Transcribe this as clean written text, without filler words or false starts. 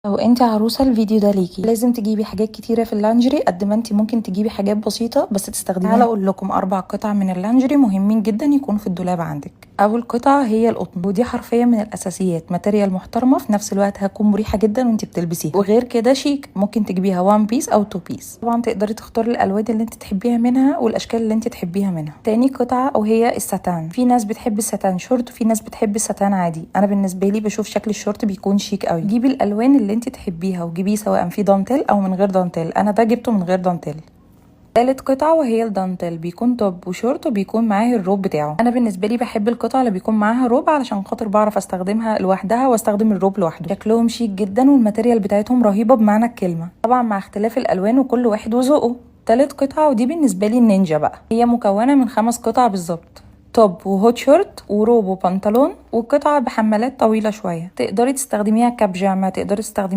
لو انت عروسه، الفيديو ده ليكي. لازم تجيبي حاجات كتيرة في اللانجري قد ما انت ممكن تجيبي حاجات بسيطة بس تستخدميها. تعالى اقول لكم 4 قطع من اللانجري مهمين جدا يكونوا في الدولاب عندك. اول قطعه هي القطن، ودي حرفيا من الاساسيات، material محترمه، في نفس الوقت هتكون مريحه جدا وانت بتلبسيها، وغير كده شيك. ممكن تجيبيها one piece او two piece. طبعا تقدري تختاري الالوان اللي انت تحبيها منها والاشكال اللي انت تحبيها منها. تاني قطعه وهي الساتان. في ناس بتحب الساتان شورت وفي ناس بتحب الساتان عادي. انا بالنسبة لي بشوف شكل الشورت بيكون شيك قوي. جيبي الالوان اللي انت تحبيها وجيبيه سواء في دانتيل او من غير دانتيل. انا ده جبته من غير دانتيل. تالت قطعة وهي الدانتيل، بيكون top و short وبيكون معاه الروب بتاعه. انا بالنسبة لي بحب القطعة اللي بيكون معاها روب علشان خاطر بعرف استخدمها لوحدها واستخدم الروب لوحده. شكلهم شيك جدا وال material بتاعتهم رهيبة بمعنى الكلمة، طبعا مع اختلاف الالوان وكل واحد وذوقه. تالت قطعة ودي بالنسبة لي النينجا بقى، هي مكونة من 5 قطع بالظبط: top و hot short وروب وبنطلون، وقطعة بحمالات طويلة شوية. تقدري تستخدميها كبجامة، تقدري تستخدميها